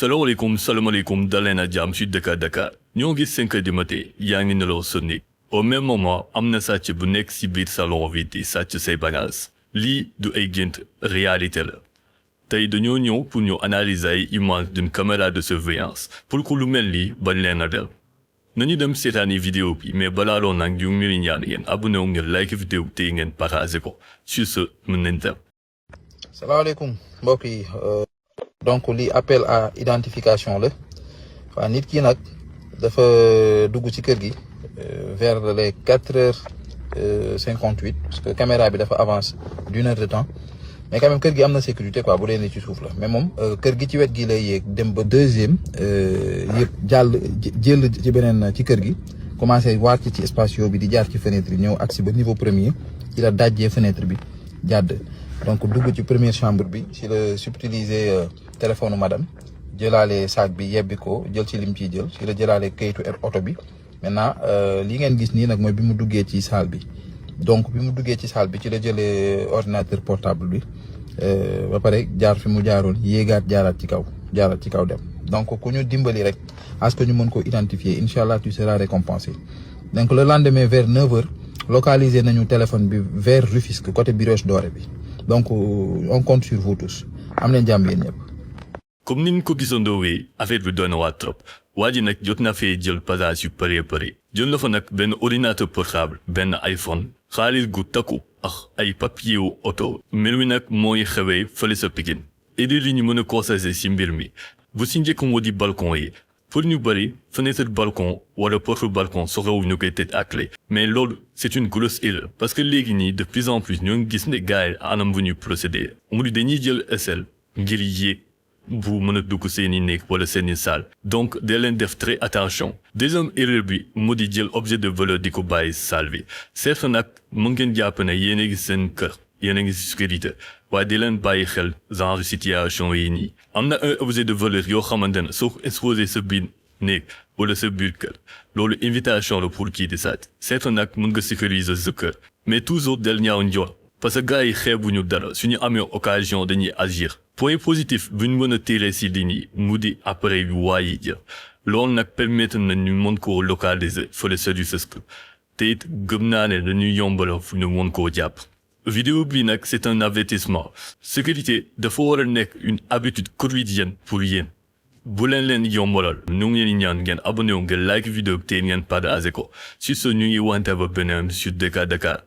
Salam alaikum dalena jam Sud Dakar. Ñoo ngi 5 heures du matin yaa ngi nelaw sa néeg. Au même moment am na sàcc bu nekk ci biir salon bi di sàcc say bagages. Lii du ay gént réalité la. Tey dañoo ñëw pour ñu analyser ay images d'une caméra de surveillance pour que lu mel nii bañ leen a del. Nañu dem seetaani vidéo bi mais balaa loolu nag ñu ngi ñaan yéen abonné wu ngeen like vidéo bi te ngeen partagé ko sur ce mën nañ dem. salaamaaleykum mbokk yi donc lii appel à identification la waa nit ki nag dafa dugg ci kër gi vers les 4h58 parce que caméra bi dafa avance d'une heure de temps mais quand même kër gi am na sécurité quoi bu dee ne ci suuf la mais moom kër gi ci wet gi lay yéeg dem ba deuxième yëpp jël ci beneen ci kër gi commencé wàcc ci spatio bi di jaar ci fenêtre yi ñëw agsi ba niveau premier ci la dajjee fenêtre bi jàdd donc dugg ci première chambre bi ci la subtiliser téléphone madame jëlaale sac bi yebbi ko jël ci lim ciy jël ci la jëlaale kayitu oto bi maintenant li ngeen gis nii nag mooy bi mu duggee ci salle bi donc bi mu duggee ci salle bi ci la jëlee ordinateur portable bi ba pare jaar fi mu jaaroon yéegaat jaaraat ci kaw dem donc ku ñu dimbali rek à ce que ñu mën ko identifier incha allah tu seras récompensé donc le lendemain vers 9h localiser nañu téléphone bi vers Rufisque côté Brioche Dorée bi donc on compte sur vous tous am leen jàmm yéen ñëpp. Comme ni ñu ko gisandoowee affaire bi doy na waa trop waa ji nag jot na fee jël bagage yu bëri jël na fa nag benn ordinateur portable benn iPhone xaalis gu takku ak ay papier wu oto mbir mi nag mooy xewee fële sa Pikine et li ñu mën a constater ci mbir mi bu ci njëkk moo di balcon yi pour ñu bëri fenêtre balcon wala porte balcon soxlawu ñu koy tëj à clé mais loolu c'est une grosse erreur parce que léegi nii de plus en plus ñoo ngi gis ne gars yi anam bu ñu procéder mu di dañuy jël aisselle ngir yéeg bu mën a dugg seeni néeg wala seeni salle donc dee leen def très attention deuxième erreur bi mu di jël objet de valeur di ko bàyyi salle bi certes nag mu ngeen jàpp ne yéen a ngi seen kër yéen a ngi si sécurité waaye di leen bàyyi xel genre situation yi nii am na un objet de valeur yoo xamante ne soo ko exposé sa biir néeg wala sa biir kër loolu invitation la pour kii di sàcc certes nag mën nga sécuriser sa kër mais toujours del ñaaw njool parce que gars yi xeebuñu dara suñu amee occasion dañuy agir point positif bu ñu mën a tirer si li nii mu di appareil bi waa yi jël loolu nag permettre na ñu mën koo localiser fële sa Rufisque te it gëm naa ne dañuy yombala fu ñu mën koo jàpp. Vidéo bi nag c'est un avertissement sécurité dafa war a nekk une habitude quotidienne pour yéen bu leen yombalal ñu ngi leen ñaan ngeen abonné wu ngeen like vidéo bi te ngeen partagé ko si ce ñu ngi wante ba beneen sur DK Dakar.